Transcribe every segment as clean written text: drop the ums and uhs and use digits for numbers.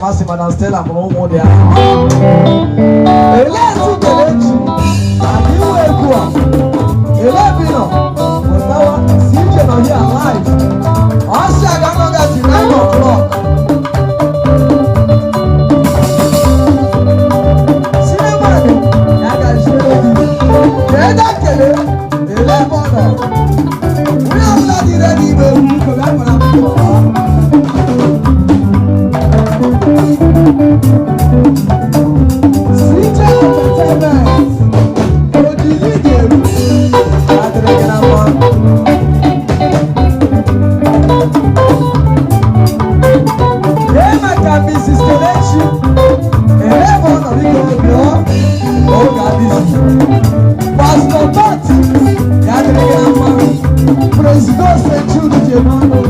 Masị Madam Stella mụrụ ụmụ dị ahụ. Elee ezi Kelechi na iwe egwu a? Elee ebe ị nọ? Pụtawa CJ nọ here live. Ọ sị a ga-anọgachi 9 o'clock. Sinema dị ya ga-esi gị. Ka ede kele, elee ebe ọ nọ? Onye ọbụla dị ready ime egwu, biko bịa gwara m nke ọma. CJ Entertainment, Ojili Jeru, adịrị gị na mma. Kee maka Mrs. Kelechi, elee ebe ọ nọ biko bịọ, oge adịghị. Pastor Pat, ya adịrị gị na mma. Presido St. Jude Jemano,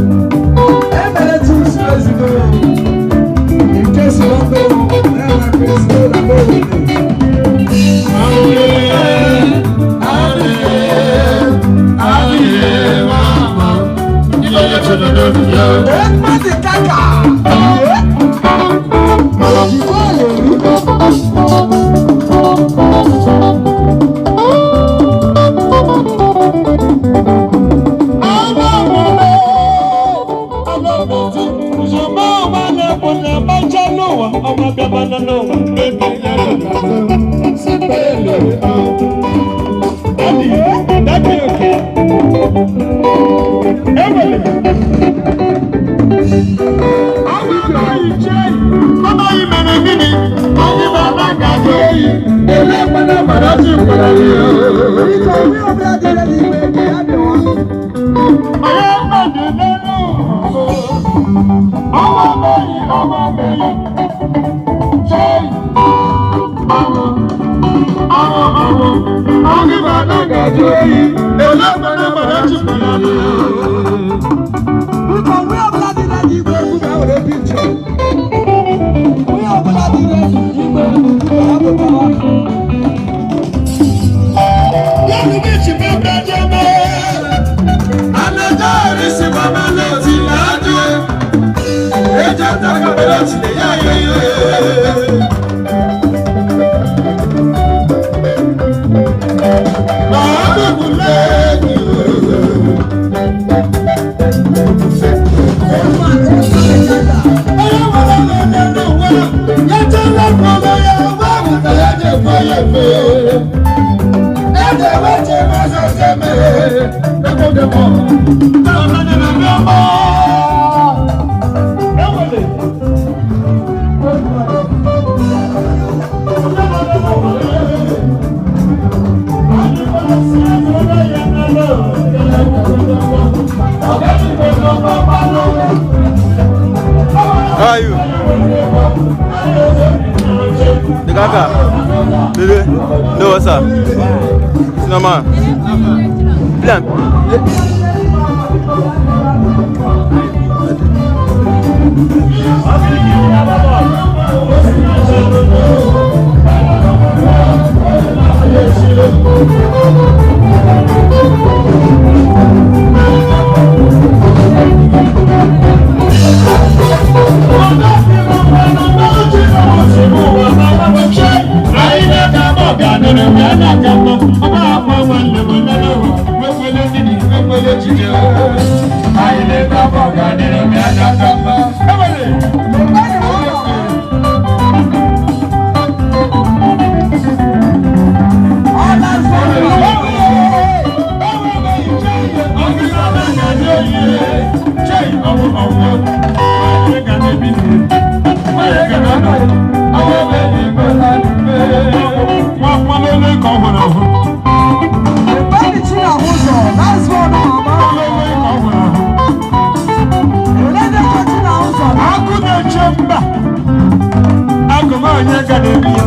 Emeritus Presido. Nke si lọ́dọ̀ ẹ̀rọ Presido na Bowele. Ekpati kaka. Òjìbó lè rí. Biko onye ọbụla dị ready ime egwu ya bịawa. Biko onye ọbụla dị ready ime egwu bịa were picture. Onye ọbụla dị ready ime egwu bịa pụtawa. Ekpa ekpa kaka. How are you? The kaka. Bebe. No, what's up? Sinama. Plan. Ekpeni Chinahụzọ, last one mama. Elede Chinahụzọ. Agụ na-eche mba, agụ m onye ga na-ebi ya.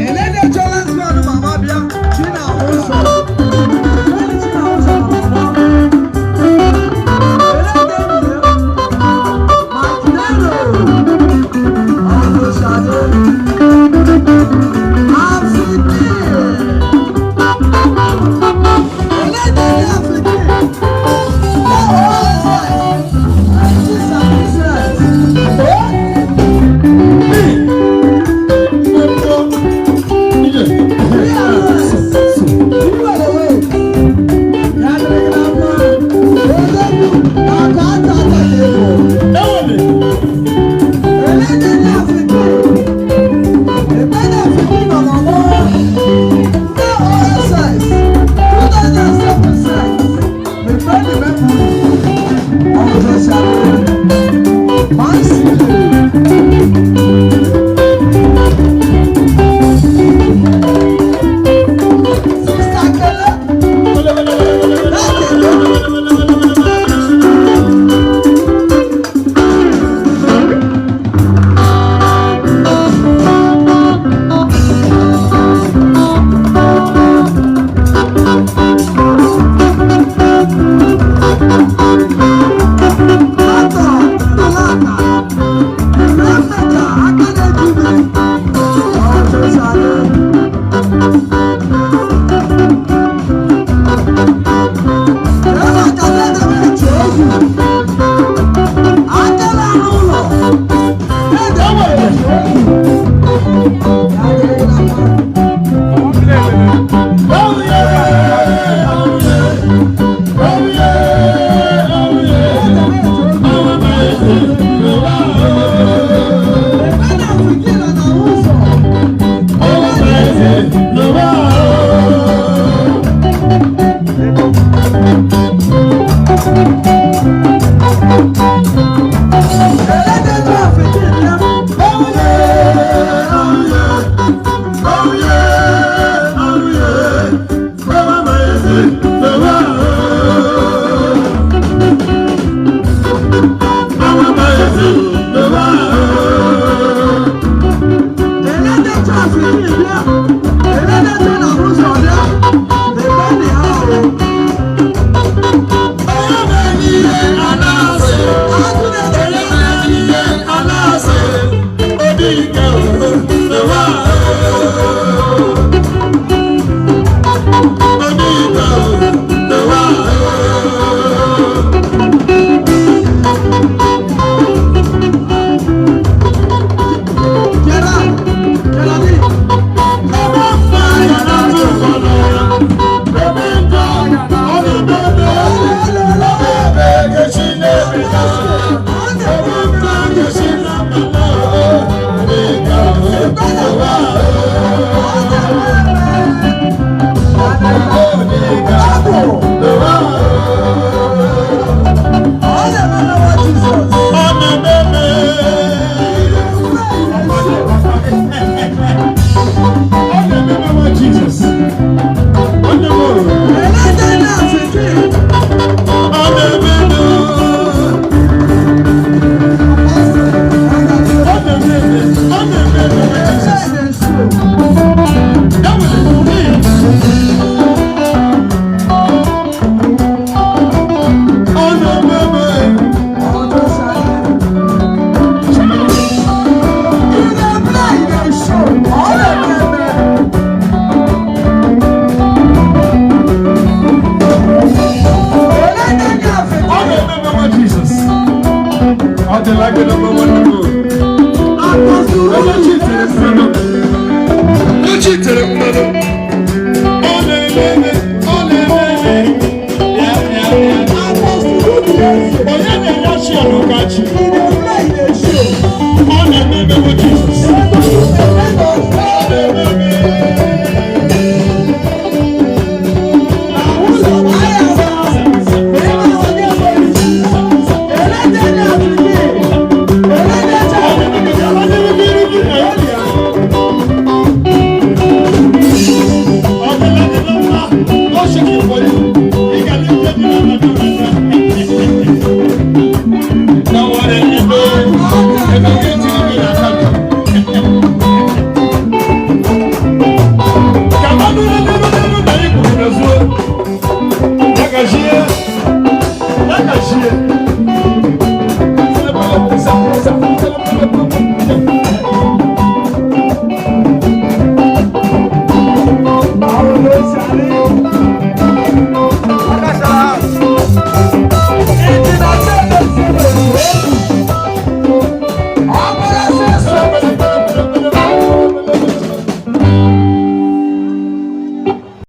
Elede chọ last one mama bịa. Chinahụzọ. Ekpeni Chinahụzọ mama. Elede enyi ya. Martinello. Ọkụ Shade. Afrique. Elede ndị Afrique. Ọ dịla gị na